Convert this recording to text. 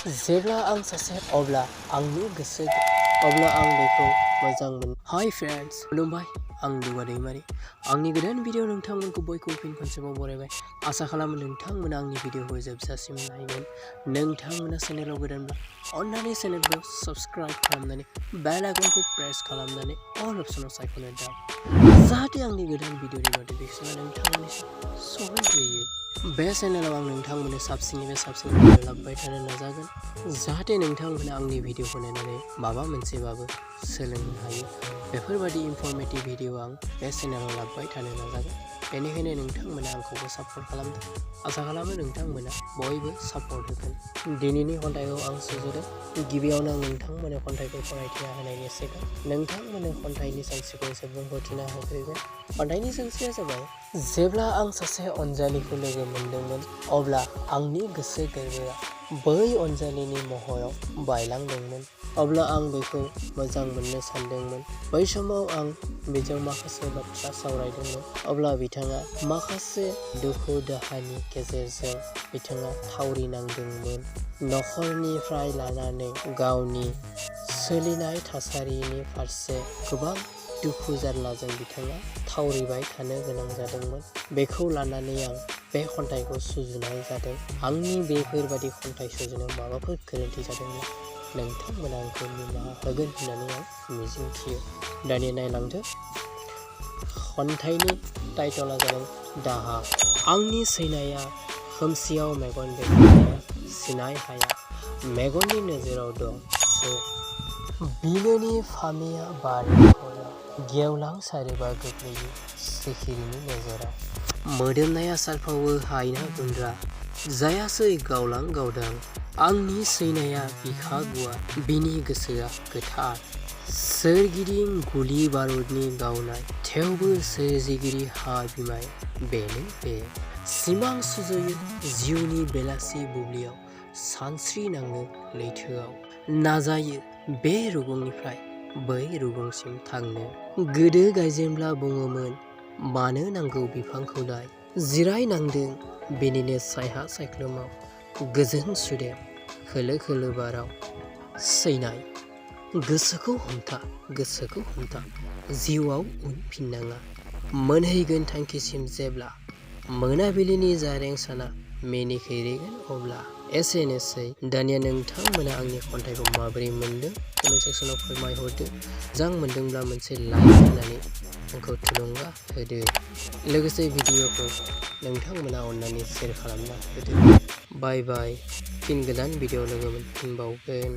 जेब्ला आं सासे अब्ला आंनि गोसो अब्ला आं बेखौ मोजां मोनो। हाय फ्रेंड्स, खुलुमबाय, आं दैमारि। आंनि गोदान भिडिअ नोंथांमोनखौ बयखौ फिन खनसेबाव बरायबाय। आसा खालामो नोंथांमोना आंनि भिडिअखौ जोबजासिम नायगोन। नोंथांमोना चेनेलाव गोदानब्ला अन्नानै चेनेलखौ साबस्क्राइब खालामनानै बेल आइकनखौ प्रेस खालामनानै अल अप्शनाव सायख'नो दां, जाहाथे आंनि गोदान भिडिअनि नटिफिकेसना नोंथांमोननिसिम सहैग्रोयो। बे चेनेलाव आं नोंथांमोननो साबसिननिफ्राय साबसिन भिडिअ लाबोबाय थानो नाजागोन, जाहाथे नोंथांमोना आंनि भिडिअखौ नायनानै माबा मोनसेबाबो सोलोंनो हायो। बेफोरबायदि इनफरमेटिभ भिडिअ आं बे चेनेलाव लाबोबाय थानो नाजागोन। बेनिखायनो नोंथांमोना आंखौबो सापर्ट खालामदों। आसा खालामो नोंथांमोना बयबो सापर्ट होगोन। दिनैनि खन्थाइखौ आं सुजुदों। गिबियावनो आं नोंथांमोननो खन्थाइखौ फरायथिना होनायनि सिगां नोंथांमोननो खन्थाइनि सानस्रिखौ एसे बुंफोरथिना होग्रोगोन। खन्थाइनि सानस्रिया जाबाय, जेब्ला आं सासे अनजालिखौ लोगो मोनदोंमोन, अब्ला आंनि गोसो गोरबोआ बै अनजालिनि महराव बायलांदोंमोन। अब्ला आं बेखौ मोजां मोननो सानदोंमोन। बै समाव आं बेजों माखासे बाथ्रा सावरायदोंमोन। अब्ला बिथाङा माखासे दुखु दाहानि गेजेरजों बिथाङा थावरिनांदोंमोन। नखरनिफ्राय लानानै गावनि सोलिनाय थासारिनि फारसे गोबां दुखु जारलाजों बिथाङा थावरिबाय थानो गोनां जादोंमोन। बेखौ लानानै आं बे खन्थाइखौ सुजुनाय जादों। आंनि बेफोरबादि खन्थाइ सुजुनायाव माबाफोर गोरोन्थि जादोंब्ला नोंथांमोना आंखौ निमाहा होगोन होननानै आं मिजिंथियो। दानिया नायलांदो। खन्थाइनि टाइटला जादों दाहा। आंनि सैनाया खोमसियाव मेगन बेरहोनाया सिनाय हाया। मेगननि नोजोराव दं सोर? बिलोनि फामिया बारि हरा, गेवलां सारोबा गोग्लैयो सिखिरिनि नोजोराव। मोदोमनाया सारफावो हायना गुन्द्रा, जायासै गावलां गावदां। आंनि सैनाया बिखा गुवार, बिनि गोसोआ गोथार। सोरगिदिं गुलि बारुदनि गावनाय, थेवबो सोरजिगिरि हा बिमाय बेनो बे। सिमां सुजुयो जिउनि बेलासि बुब्लियाव, सानस्रि नाङो लैथोआव। नाजायो बे रुगुंनिफ्राय बै रुगुंसिम थांनो। गोदो गायजेनब्ला बुङोमोन, मानो नांगौ बिफांखौ दाय। जिरायनांदों बेनिनो सायहा सायख्लुमाव, गोजोन सुदेम खोलो खोलो बाराव। सैनाय, गोसोखौ हमथा, जिउआव उनफिननाङा। मोनहैगोन थांखिसिम जेब्ला, मोनाबिलिनि जारें साना मेनिखै रेगोन अब्ला। एसेनोसै। दानिया नोंथांमोना आंनि खन्थाइखौ माबोरै मोनदों कमेन्ट सेक्सनाव फोरमायहरदो। मोजां मोनदोंब्ला मोनसे लाइक होनानै आंखौ थुलुंगा होदो। लोगोसे भिडिअखौ नोंथांमोना अननानै शेयार खालामना होदो। बाय बाय। फिन गोदान भिडिअ लोगो मोनफिनबावगोन।